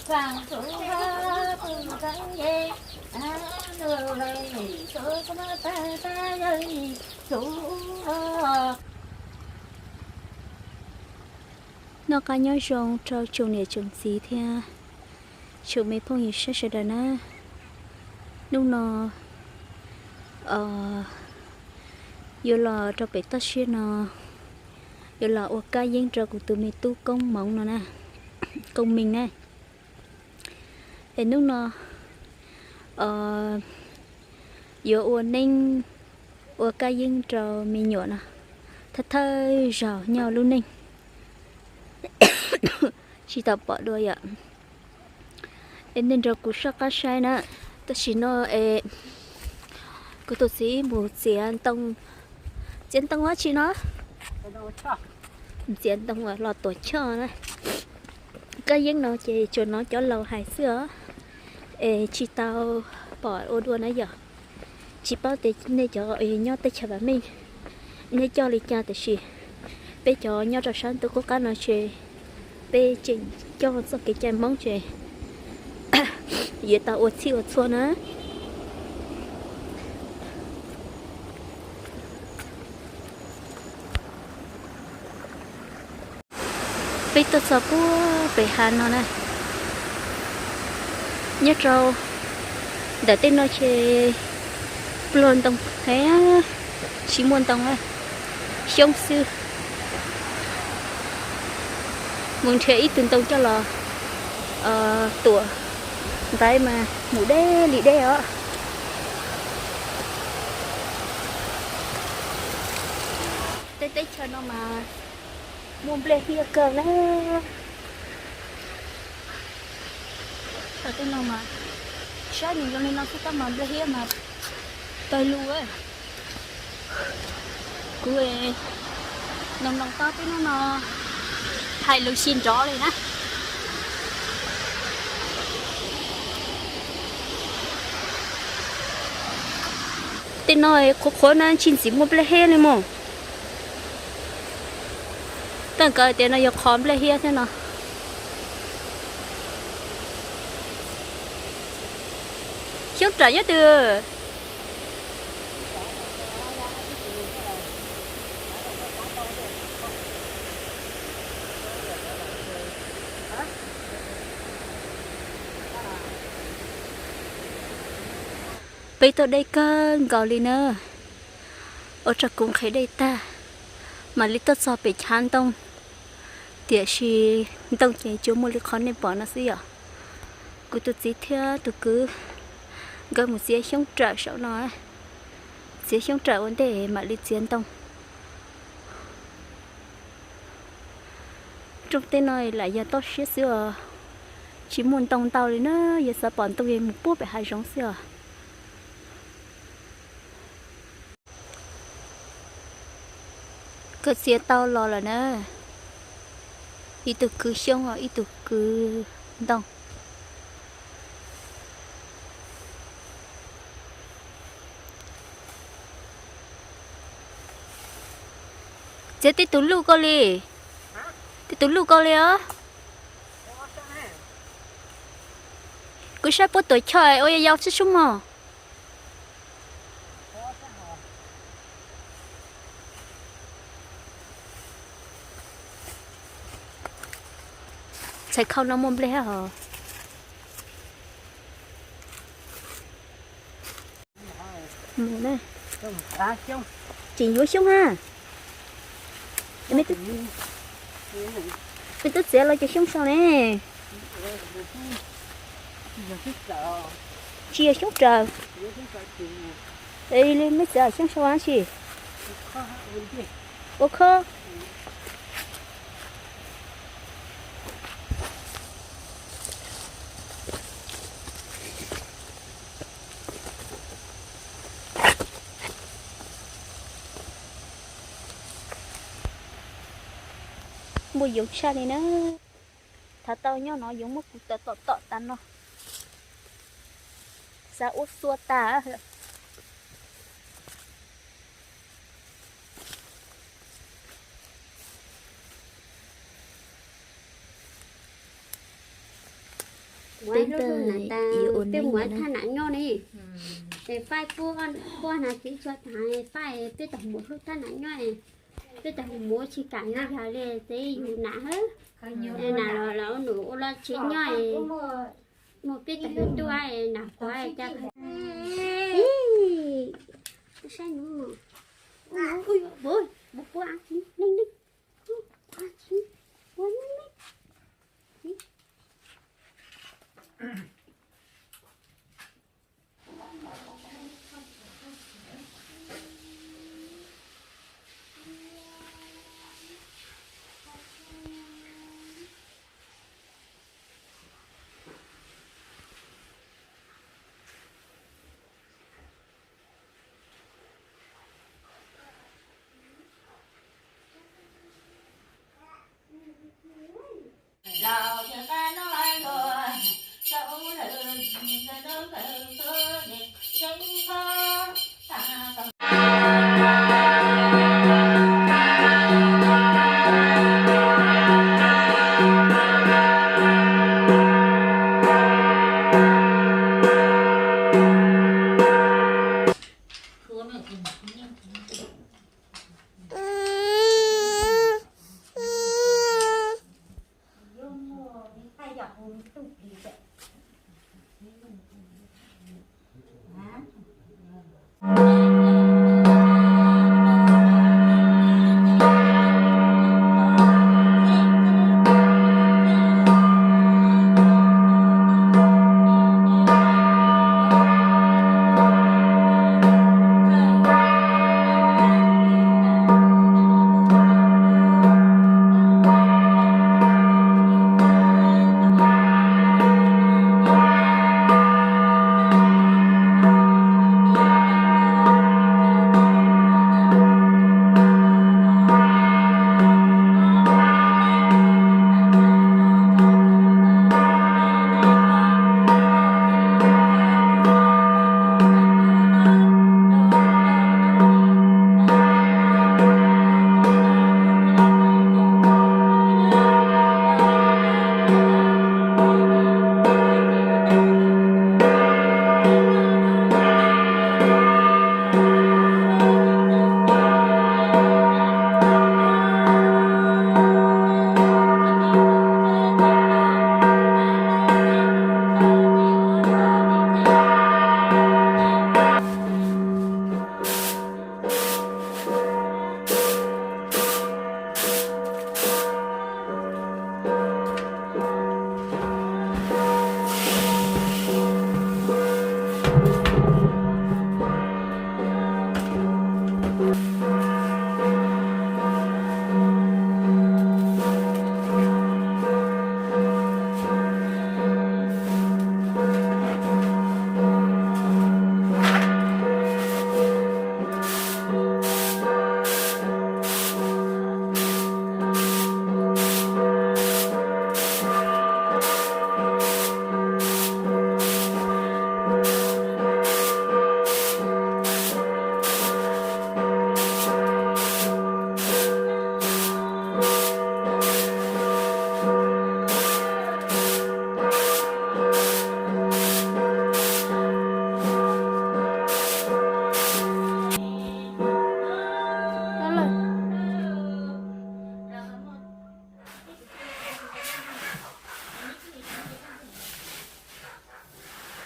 Noj qab nyob zoo rau tsoom niam tsoom txiv thiab tsoom me phooj ywg saib sawv daws na. Hnub no yuav los rau pem toj siab no, yuav los ua kab yeeb rau kuv tus me tub Koob Moov no na, Koob Meej na. Es hnub no yuav ua neeb, ua kab yeeb rau me nyuam no, thawj thawj zaug nyob lub neej tsis tau pom dua yom. Es nej nrog kuv soj qab saib na. Tam sim no es kuv tus txiv mus txiav ntoo, txiav ntoo dab tsi no, txiav ntoo los tuav choj na. Kab yeeb no ces tsuas hnov cov laus hais xwb os, es tsis tau pom ua dua na yom. Tsis paub tias nej cov nyob teb chaws vam meej nej coj li cas, tiam sis peb cov nyob rau sab ntuj qub qab no ces peb tseem coj txoj kev cai Hmoob ces yuav tau ua txhij ua txhua na. Peb tuaj txog puag pem hav no na, nyob rau ntawm tej no ces pluag ntoo heev, tsis muaj ntoo, xyoob xwb. Mus nrhiav ib tug ntoo coj los tuam ntaiv mas mus deb li deb os. Tej teb chaws no mas muaj nplej hiab kawg na. Tej no mas saib nws zoo li no xwb tab mas nplej hiab mas tawg lug. Kuv mloog mloog tau tej no no hais lus sib nrov li na. Tej no qhuav qhuav na tsis ntxim muaj nplej hiab li mog. Tej nkawd tias no yog qhov nplej hiab thiab no. Xyoob ram nyob twg? Peb tuaj deb kawg nkaus li na, ua rau kuv nqhis dej tag mam li tuaj txog pem chav ntoo, tiam sis ntoo ces tsuas muaj li qhov nej pom no xwb yom. Kuv tus txiv thiab tus kwv nkawd mus txiav xyoob ram saum no, txiav xyoob ram ua ntej mam li txiav ntoo. Rooj teb no lam yog toj siab xwb os, tsis muaj ntoo ntau li na, yog xav pom ntoo mus puag pem hav zoov xwb os. Kawg txiav tau los lawm na, ib tug kwv xyoob os ib tug kwv ntoo. Txiav tib tug luj koj li, tib tug luj koj li os. Kuv saib puab tuam choj ua yau yau xwb sub mog. Txhais khau no muaj nplej hos. Tseem yuav xyoob ha. Mej tub txiav los cov xyoob sau ne. Tsis yog xyoob raws. Li mej txiav xyoob sau dab tsi? Ua khob. Muaj yoov tshaj li na. Thav tau nyob no yoov muab kuv tom tom tom tas no. Xav ua xua tas. Peb ntawd ua peb muab thaj nam nyob ne, es faij puab na txiv tshua tas, faij peb tau muab hlub thaj nam nyob, peb tau muab tsis kam nyob yog li txiv yus nam hab, nam los los nus ua los tsis nyob, muaj peb tau tuaj nam qhuav cas. Saib nus, ua puab, puab, puab, neej neej, puab, puab, neej neej.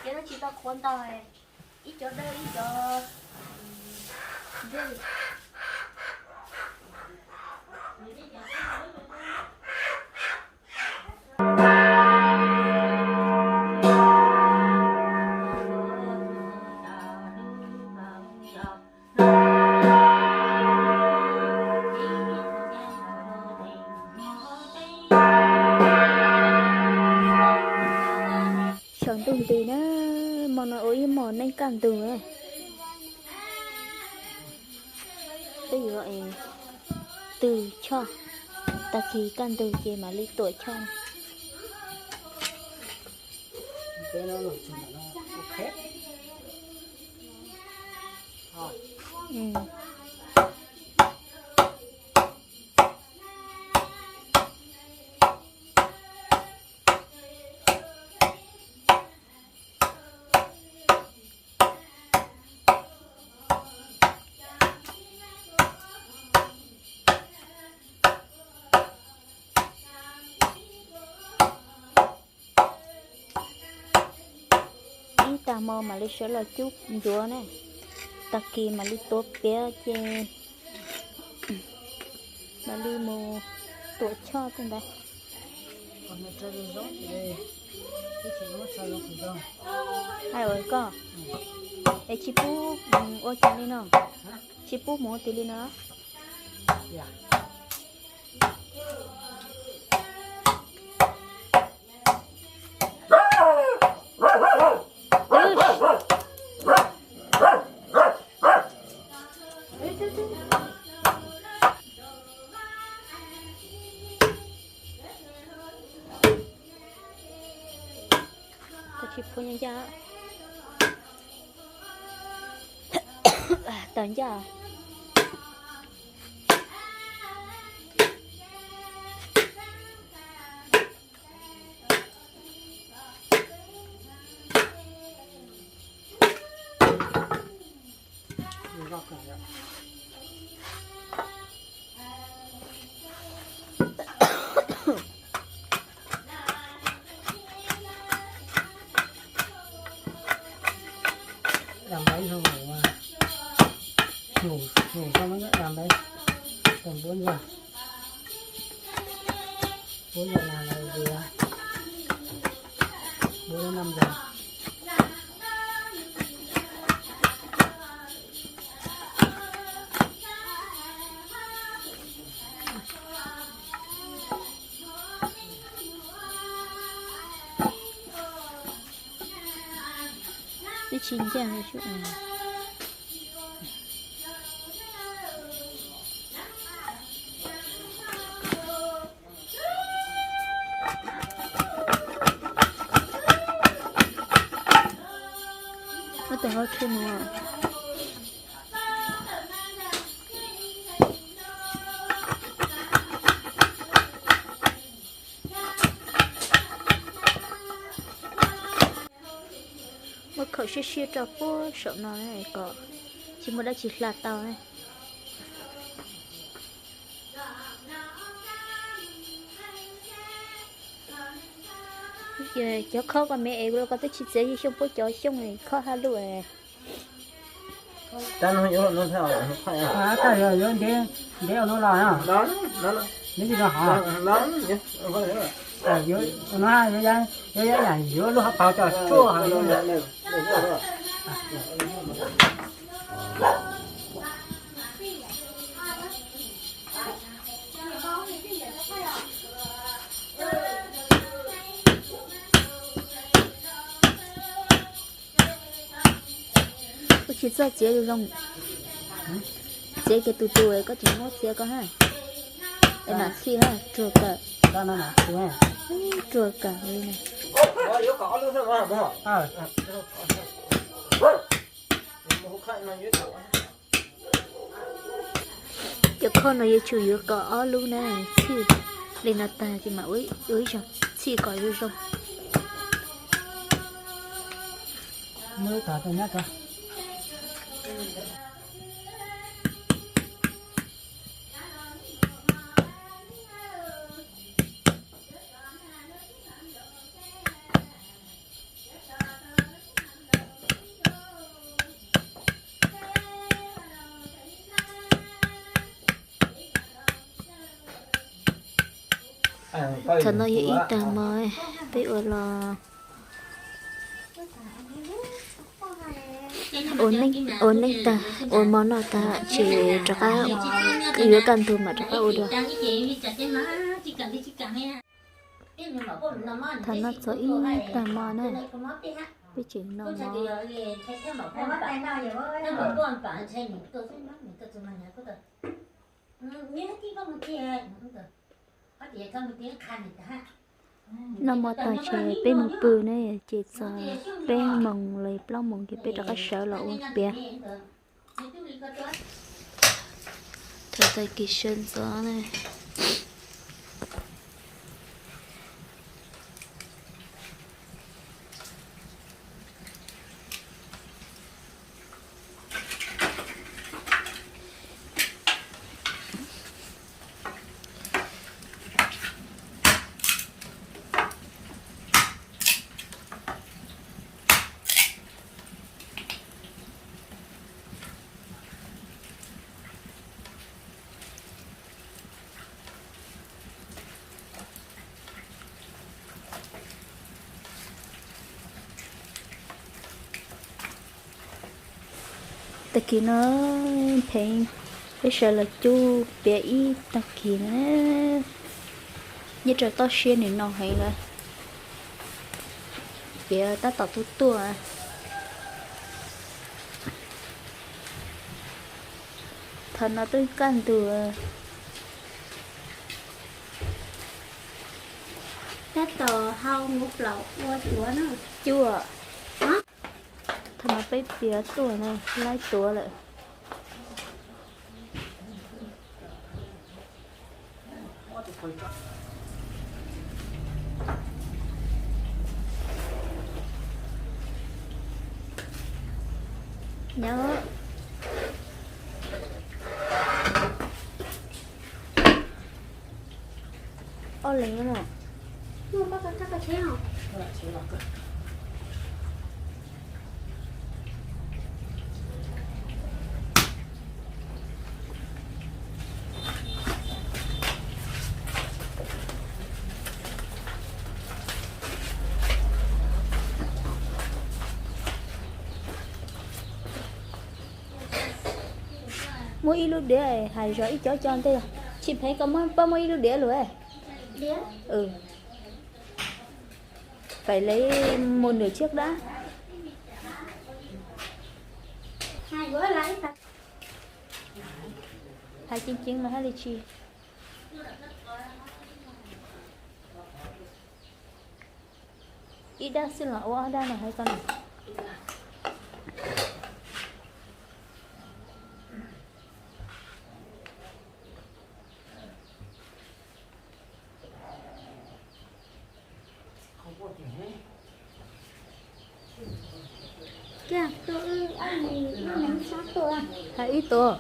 Ces no tsis tau qhuav ntau, ib cov dawb ib cov dej. Xyaum ntuj nti na, hmo no ua ib hmos neej kaj ntug. Peb yuav tw choj, tag kis kaj ntug ces mam li tuam choj. Hmo mam li sawv los cub ntxuav ne, tag kis mam li tuav piav ces mam li mus tuam choj tej ntawd. Hais ua koj es tsis pub ua cas li no, tsis pub mus ua tim li no. Koj tsis pub ncaj, tawm ncaj. Làm bánh không phải mà. Nhổ, nhổ xong mới làm bánh. Tầm bốn giờ. Bốn giờ làm là gì á? Bốn đến năm giờ. Twb tsis ncaj li sub. Muab tus hauv tshuaj no. Muab khaum siab siab rau puag saum no kom tsis muaj dab tsi hla tau na. Cov khob koj me es los koj twb tsis txiav xyoo puab cov xyoo khob hab lug. Yuav lub hauv paus tso tsuag. Kuv tsis txawj txiav zoo zoo. Txiav kiag tus tus koj tseem muab txiav koj ha. Es mam txhij ha, ruag kawg. Ruag kawg li na. Cov khob no yuav tsum yuav kom ob lub na, txhij li no tag ces mam ua ib zaug txhij kom zoo zoo. Thaum no yog ib tag hmo, peb ua los ua neej tag, ua hmo noj tag ces rov qab, yuav kaj ntug mam rov qab ua dua. Thaum no txog ib tag hmo na, peb tseem noj mov. Noj mov tag ces peb mus pw ne, ces txog peb moos los plaub moos ces peb rov qab sawv los ua piav. Thaum tag kis sawv ntxov ne. Tag kis no pheej peb sawv los cub piav ib tag kis na, nyob rau toj siab nim no heev lawm, piav tab tom tuaj tuaj. Thaum no twb kaj ntug, tab tom hau mus plaum ua cuav na. Cub, thaum no peb piav tuaj na, laib tuav lawm. Nyob ob leeg no. Muab ib lub diav hais zog ib co co ntej. Tsis pheej koj muab, pab muab ib lub diav lug. Phải lấy một nửa chiếc đã. Hais ceev ceev mas hais li tsis. Ib dab xwb los ua ob dab no hais koj no. Hais ib tuav.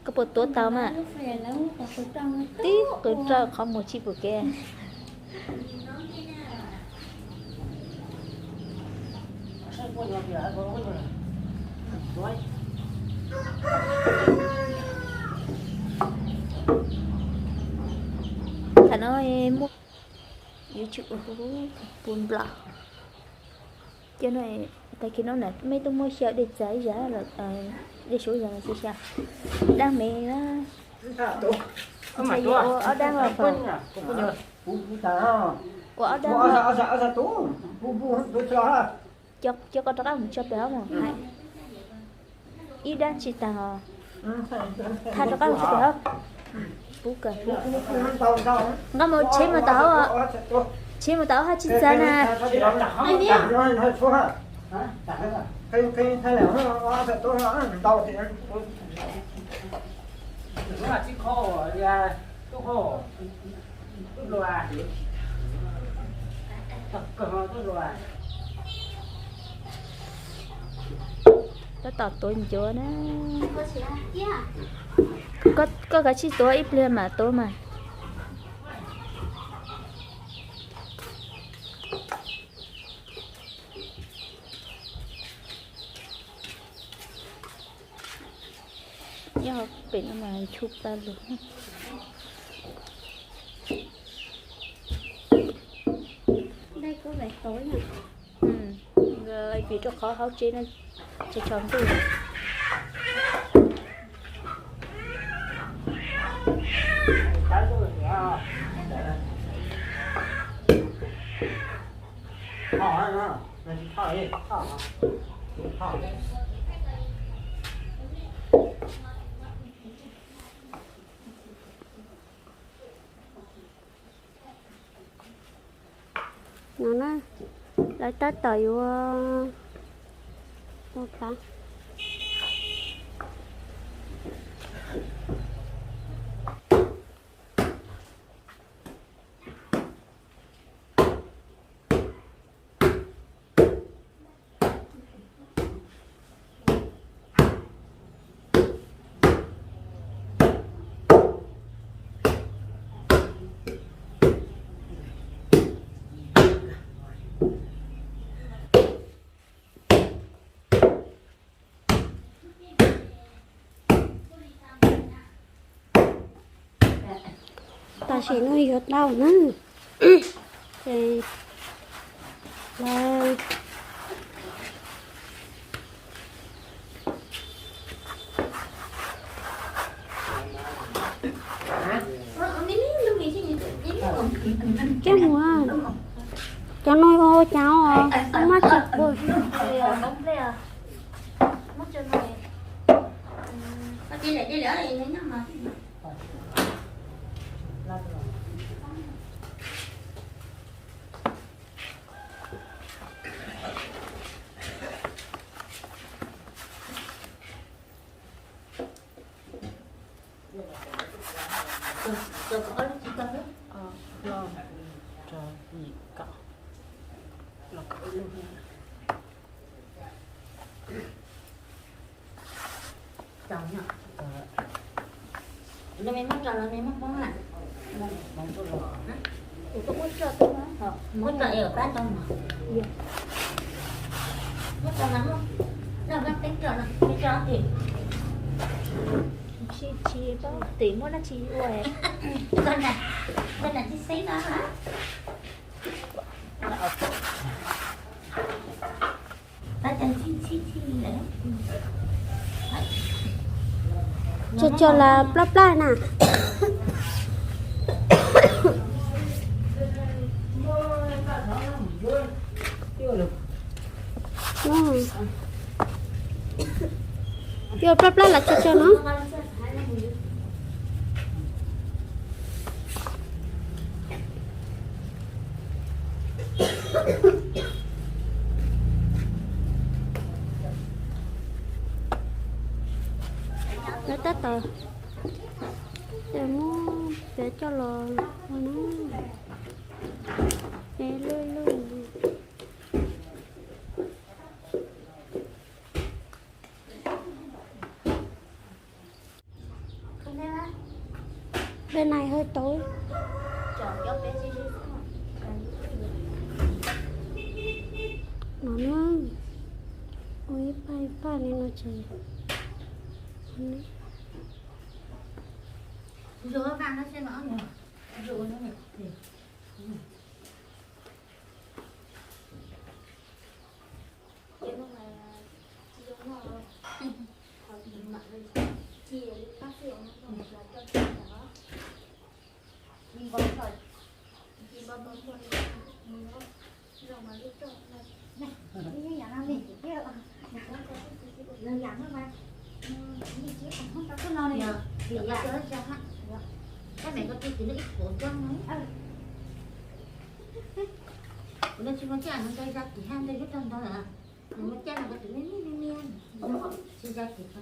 Koj puas tuav tau mas? Tib qws rau qhov muag tsis pum kev. Thaum no muaj yuav tsum ua pus nplaum. Cov no, tag kis no na mej tuaj muab xyaw dej txav ib zag los, dej suav zog los xyaw dab me na. Ua ob dab os. Ua ob dab. Cov koj rov qab mus tso pem hauv mas hais ib dab tsis tag os. Thaj rov qab mus tso pem hauv. Pub kawg. Nqa mus tsheb mus tau hauv, tsheb mus tau hauv haj tsis txag na. Tab tom tuav ncuav na. Koj kav tsij tuav ib pliag mam tuav mas. Nyob pem no mas nchuj paj lug. Vim rau qhov hauv tsev no tsis tshua ntuj. No na, lawv tab tom yuav ua qab. Tam sim no yuav tau na. Ces lawv cab mus, cov no ua cas os, mab tsis pw. Los me muab tso los me muab poob na. Muab tso es pab tau mos. Muab tso mas, muab tso mas, peb tso no, peb tso tim. Tsis, tsis paub tim muab dab tsi ua. Koj na, koj na tsis xeeb no. Cog cog los plab plab na. Cog plab plab los cog cog no. Lawv tab tom, ces muab pem coj los ua na, pem lwj lwj. Bên này hơi tối. Mov na, ua ib paj ib paj li no ces. Kuv no tsis muaj caj no ntau zaj tim hab ntau yub rau ntau lawm. Nws muaj caj no kuv tus me me me me, tsis zaj tim ko.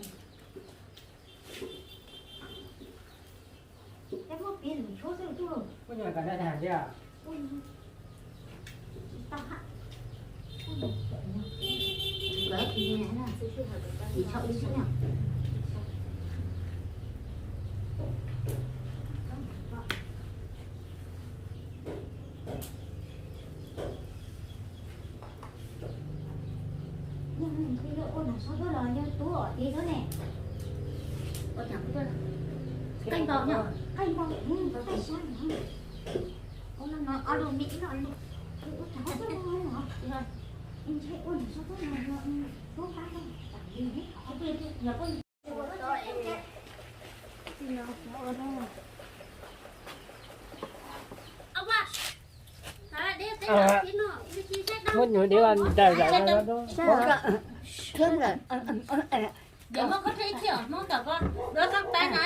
Muaj piv lwm tshuab xwb tuj. Kuj nyuam qhuav dag dag thiab. Tsis tau ib xwb na. Yog ua nram sab tuaj los yog tub os, ces tub ne. Ua cas kuv tuaj, qeej npaum, qeej npaum, qeej sab no. Ua no ob lub me ib lub, ua cas tuaj no, ntshe ua nram sab tuaj los yog tub qab los tam li ne. Muab nyuag dib ntawm zam no. Thiab lawm. Ces muab koj thiab ib txhij os, muab kom koj duab koj pab na.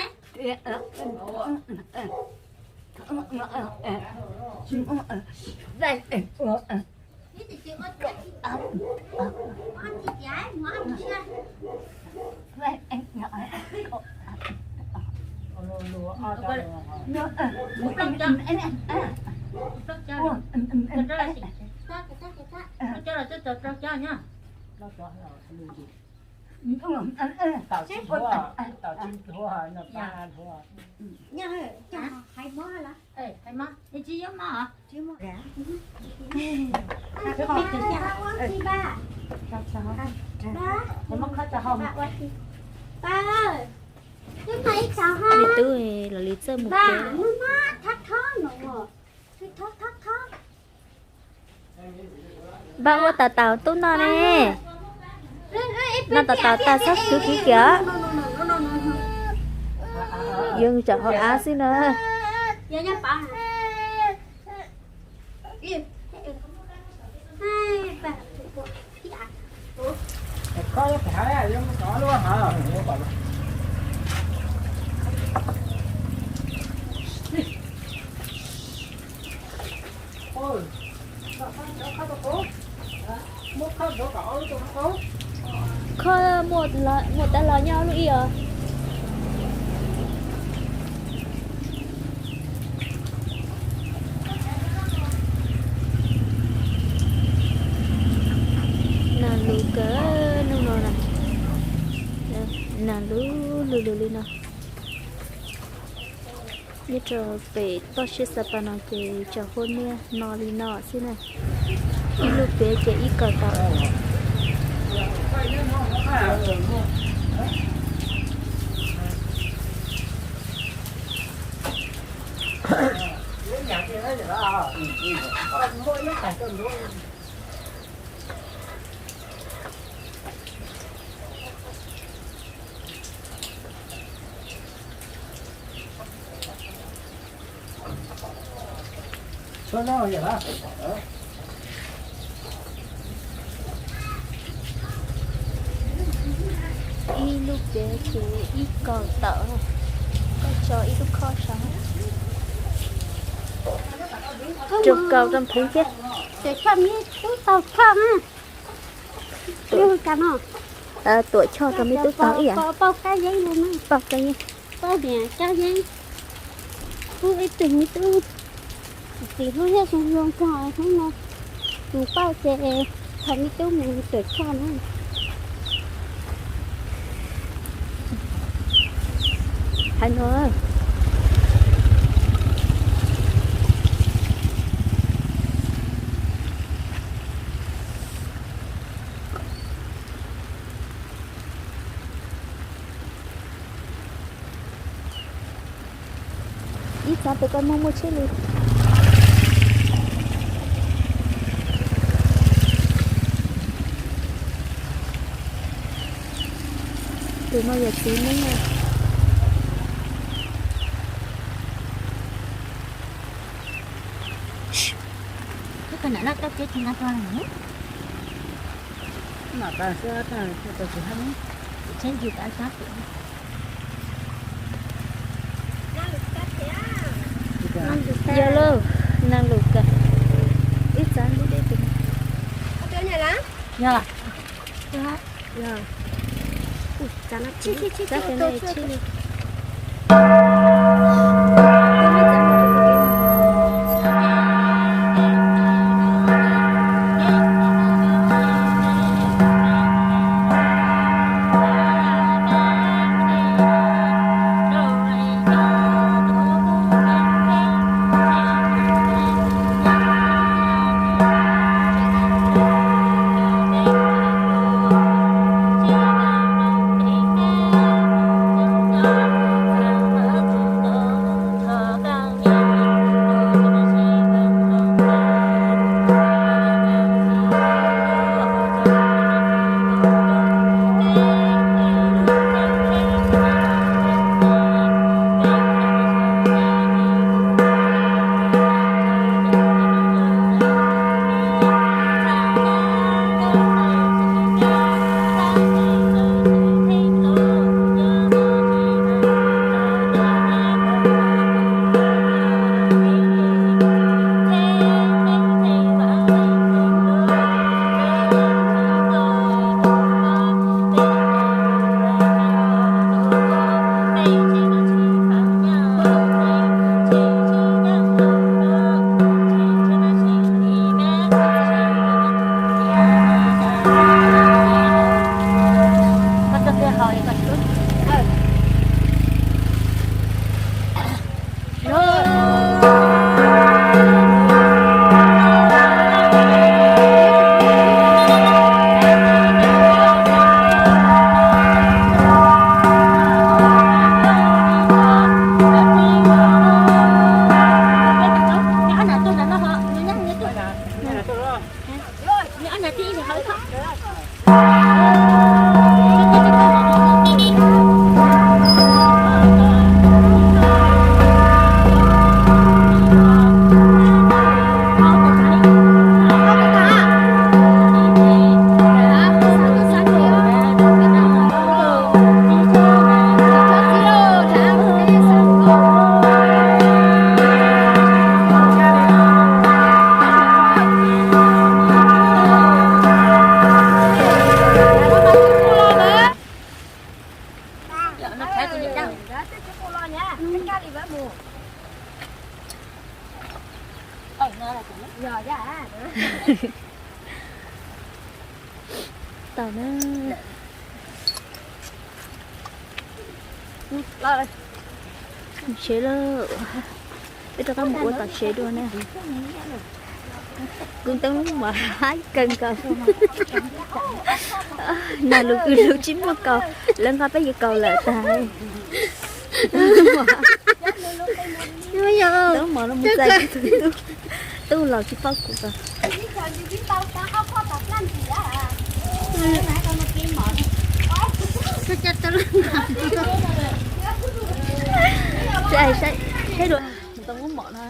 Coj los coj plaub coj na. Tau tsib nthuav, tau tsib nthuav no pab nthuav. Hais mob, hais mob, es tsis yuav mob os. Muab khob tso hauv. Me tub los li txawj mus kev. Npaj ua tas tas tub noj ne. Noj tas tas tag txhob kwv kiag. Yuav tsam hauv av xwb na. Kho muaj tab los nyob lub ib os. Nag lug kawg hnub no na, nag lug lug lug li no. Nyob rau pem toj siab Xapas no ces tsaus huab niaj no li no xwb na. Ib lub piav ces ib kaum tawm. Ib lub piav ces ib kaum tawm, koj tso ib lub khob saum. Rau kaus rau nphwv thiab. Tuam choj rau me tub taug ib yam. Pauj kab yeeb, pauj kab yeeb. Pub ib tug me tub txiv hlub thiab zoo zoo txog hnub no. Mus pauj ces thov me tub mus tuam choj na. Hais no. Ib txav tus koj muag muaj tsheb li. Tus no yog txiv neeb na. Yog lauj, nag lug kawg. Ib txav ntub deb tus. Tau na. Mus tsev lawm. Peb rov qab mus ua tom tsev dua na. Kuv teeb mom hab kawg nkaus. Nag lug kwv lug tsis muaj kaus, lawv nqa peb yuav kaus lawm tag. Teeb mom no mus txais tub, tub laus tsis paub kuv ko. Saib dua, tau muab mom no.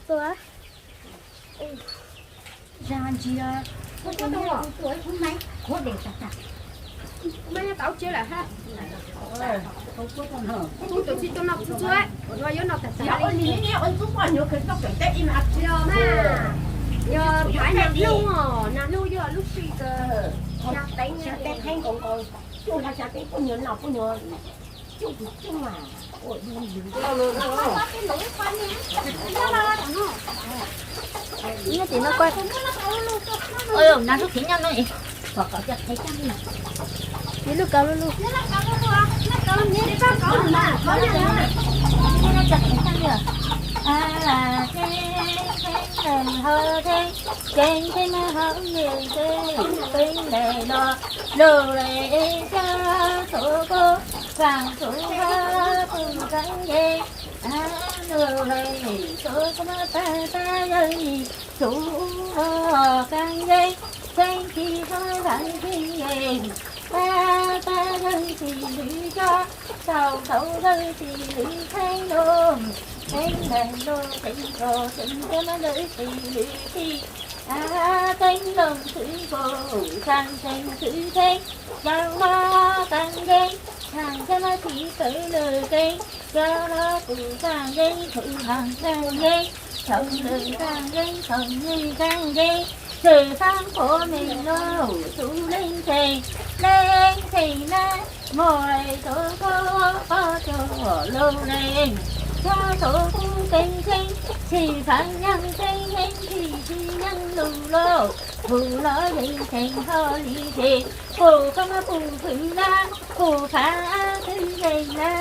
Tuaj. Yog thaiv nag hnub, nag hnub yog lub sij hawm, nag teev, nag teev, nyob tim no kuj, nag lub khiv nyob no, ib lub kaus lub lub. Lug le xya txhua kub, faam txhua hab tug kaav yeej, lug le txhua kub pab pab yawg txhua kaav yeej, txheeb txhij hab txheeb txhij yeej, pab pab yawg txhij lwm coj, txaus txaus yawg txhij lwm txheeb lug, txheeb leeg lug txheeb rog txheeb thiab mas yawg txhij lwm txhij, txheeb loog txwv pum txheeb txheeb txwv txheeb, cov hlob kaav yeej, txheeb thiab mas txhij pawg lug txheeb, cov hlob pum kaav yeej, txhua hab kaav yeej, txhua lwm kaav yeej, txhua lwm kaav yeej, txhua faab qhuav meej lug txhua leej txheej, leej txheej na, muaj le txhua kub pab txhua lug le, txhua txhua kub txheeb txheeb, txhij faam nyaab txheeb txheeb, txhij txhij nyaab lug lug, pum lug yeej txheej hlo li txheej, pum koj mas pum khwv na, pum faam khwv yeej na,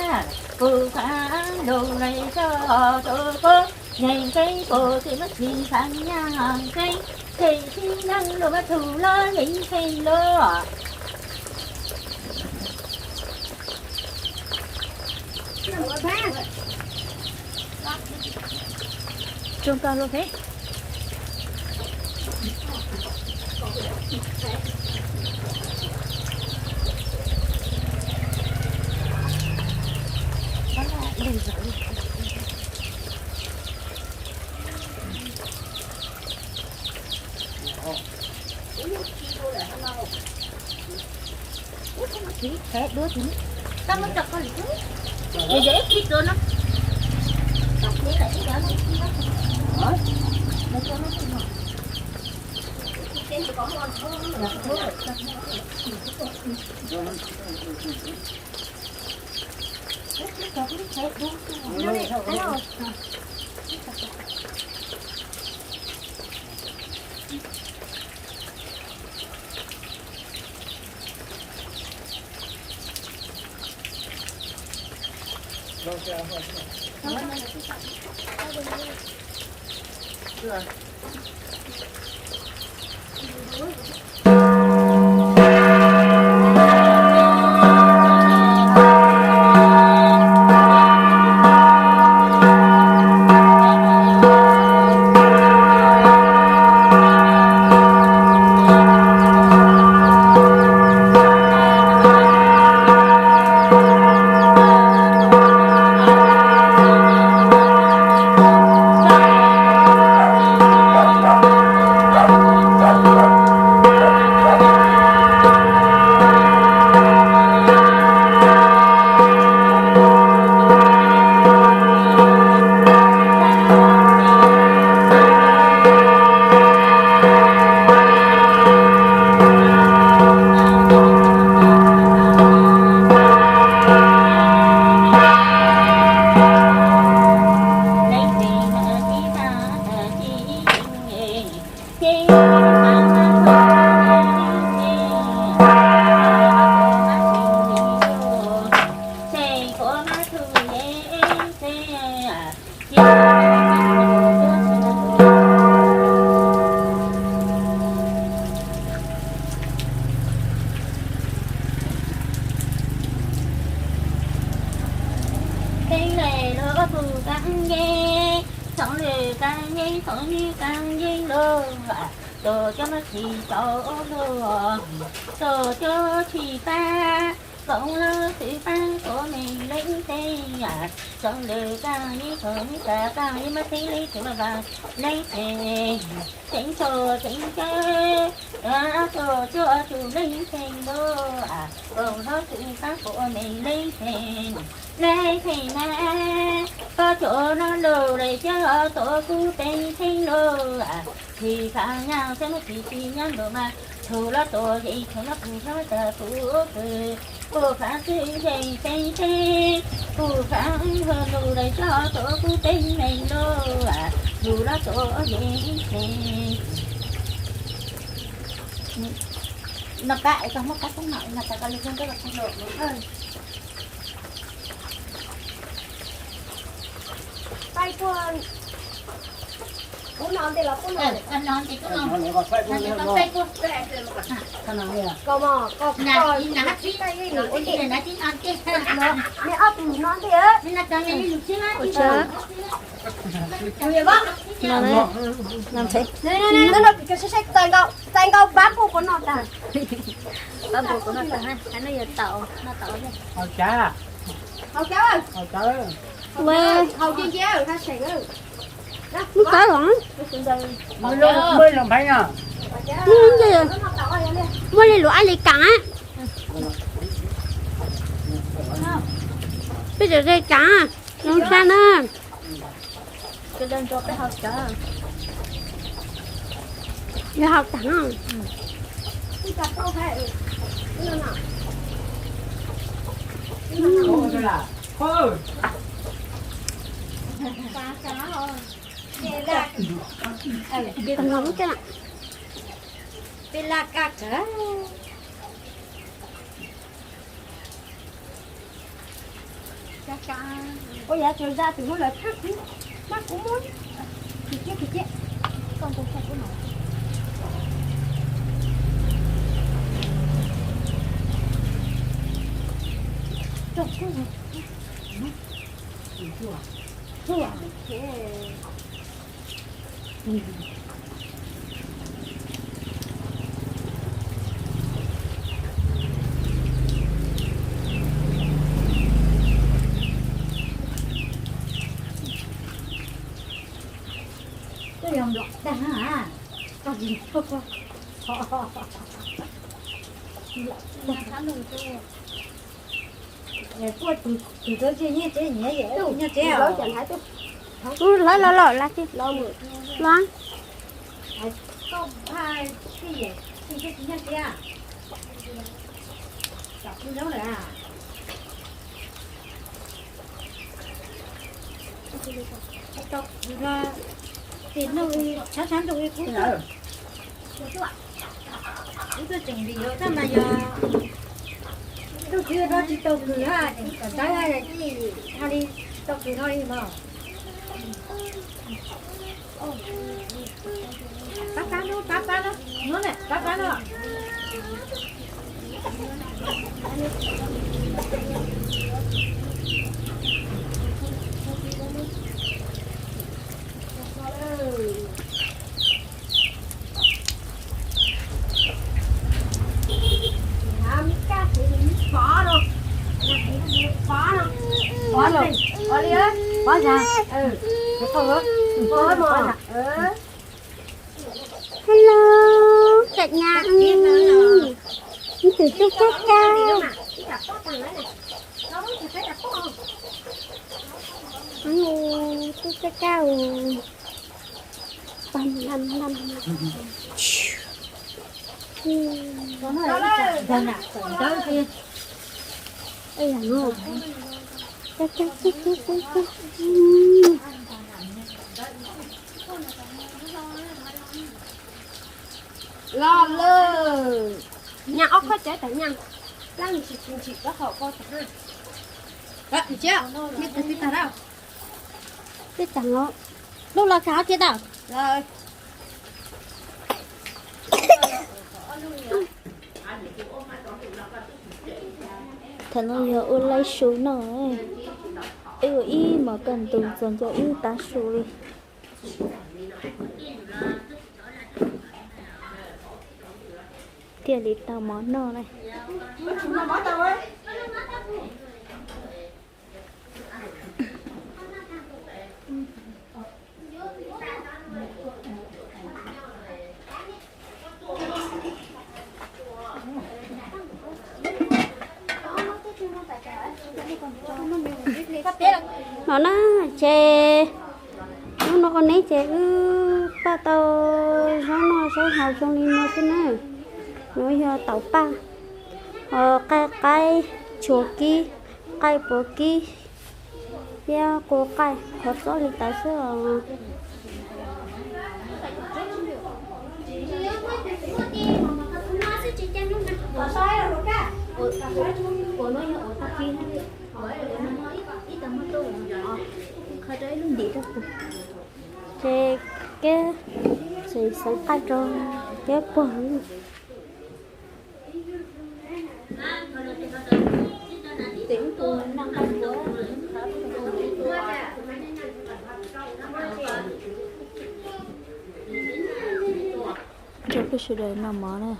pum faam lug le txhua txhua kub, yeej txheej pum txhij mas txhij faam nyaab txheej, txhij txhij nyaab lug mas txhua lug yeej txheej lug. Tsoog tau lug peb. Kuv kab yeeb, txhoov lwm kab yeeb, txhoov lwm kab yeeb lauj, tuaj coj no tsis tau lauj, tuaj coj tsis pab, koom lub xwm pab kuv me leej xeem, txhoov lwm kab yeeb, txhoov lwm kab yeeb mas txhoov lwm txhoov lwm kab leej xeem, tseem tshuav tseem cawv, tuaj coj tus leej xeem lauj, koom lub xwm pab kuv me leej xeem, leej xeem na, koj cov no lus lawm coj tuaj kuv teeb teeb lauj, tsis xav nyav xwb no tsis tsis nyav lus mas tshua los tuaj yeej tshua los kuv xav tas kuv kws, kuv xav xwb yeej teeb teeb, kuv xav hwm lus lawm coj tuaj kuv teeb teeb lauj, tshua los tuaj yeej teeb. No kab es koj muab kab xub no no tas koj li xub nrab los txog lus. Pab puag, kuv no ntej los kuv no, no ntej kuv no, no ntej koj pab puag, koj mos, koj na, ib tib no ntej, me ob tug no ntej. Txais nkaus pab puag kuv no tag. Pab puag kuv no tag, no yuav tau, no tau. Haus cawv, haus cawv, haus cia cia, haus seem. Muab kab los, muab li luag ab li kam, peb tseem ze kam, zoo sab na. Yog haus tag. Peb laj kab kawg. Ua yav tsaus zaj tus hnub lawv thab kuv, mab kuv muab, kim ciab kim ciab, koj ntu thaj kuv no. Koj yog nplam tag na, koj tsis tau koj. Kuaj tus tus tub tsis nyiaj tsev nyiaj yam nyiaj tsev os. Hlawv los los las tsis los. Koj phaj tij yam tij tsis nyiaj tsev. Tam kuv zaub lawm. Tau kws no, tim no, tshav tshav ntuj kuv tuaj, kuv tuaj tseem vim yog tab mas yog ntuj tswv no tsis tau kws na, tseem kom ntawd tij ha li tau kws no li mas. Pab pab no, pab pab no, no na, pab pab no. Pov no, pov no, pov li, pov zag, pov mos. Hello, cam nyas, ib tug tub kab kab, tub kab kab, pab nam nam. Los lawm, nyas ob khob cawv tag nyas, lab ntshis tsis ntshis rov qhov ko tag na. Tsis tag na, lub los tag tsis tau. Thaum no yog ua live show no. Ua ib hmos kaj ntug txog nco ib tav su li thiaj li tau mov noj na. No na, ces hnub no ua neb ces wb paj tau zaub noj zaub haus zoo li no xwb na. Nuav yog taum paj, qaij qaib, tshua kib, qaij puav kib, thiab qus qaij qhov txob li tas xwb os. Ces keb tseem xeev qaij rau keb puag. Nrog peb sawv daws noj mov na.